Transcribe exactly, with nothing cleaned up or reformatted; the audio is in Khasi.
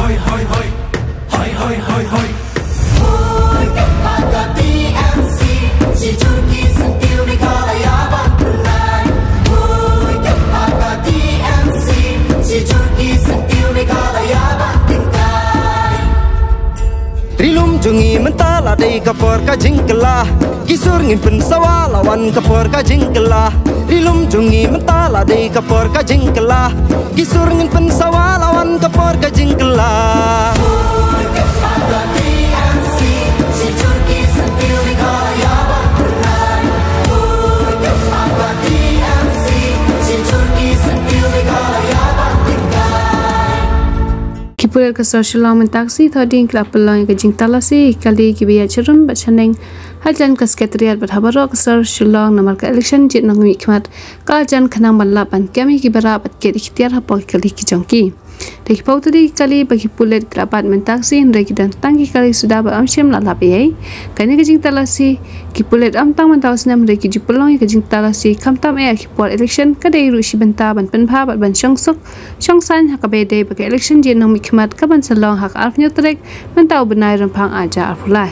Hoi, hoi, hoi. Hoi, hoi, hoi, hoi. Hoi, ka pa ka T M C. Shi jur ki syntiew Meghalaya ban pynlait. Hoi, ka pa ka T M C. Shi jur ki syntiew Meghalaya ban pynlait. Ri lum jong ngi mynta la dei ka por ka jingkylla. Ki sur ngin pynsawa la wan ka por ka jingkylla. Ri lum jong ngi mynta la dei ka por ka jingkylla. Ki sur ngin pynsawa la wan ka por ka jingkylla. Ki pulit ka sor Shillong mynta ka sngi Thohdieng ki la pynlong ïa ka jingtalasi ïa ki kali kiba ïaid sharum bad shaneng hajan ka Secretariat bad ha baroh ka sor Shillong namar ka election jied nongmihkhmat ka la jan khnang ban lap ban kem ïa kiba rah bad kiad ïa ki tiar hapoh ki kali ki jong ki. Da ki phew tylli ki kali ba ki pulit ki la bat mynta ka sngi hynrei ki don tang ki kali suda ba ym shym la lap ei ei. Kane ka jingtalasi ki pulit ym tang mynta u snem hynrei ki ju pynlong ïa ka jingtalasi khamtam eh ha ki por election, ka dei ruh shi bynta ban pynbha bad ban shong suk shong saiñ ha kaba ïadei bad ka election jied nongmihkhmat kaban sa long ha ka arphew hynñiew tarik mynta u bnai Rymphang arhajar arphew lai.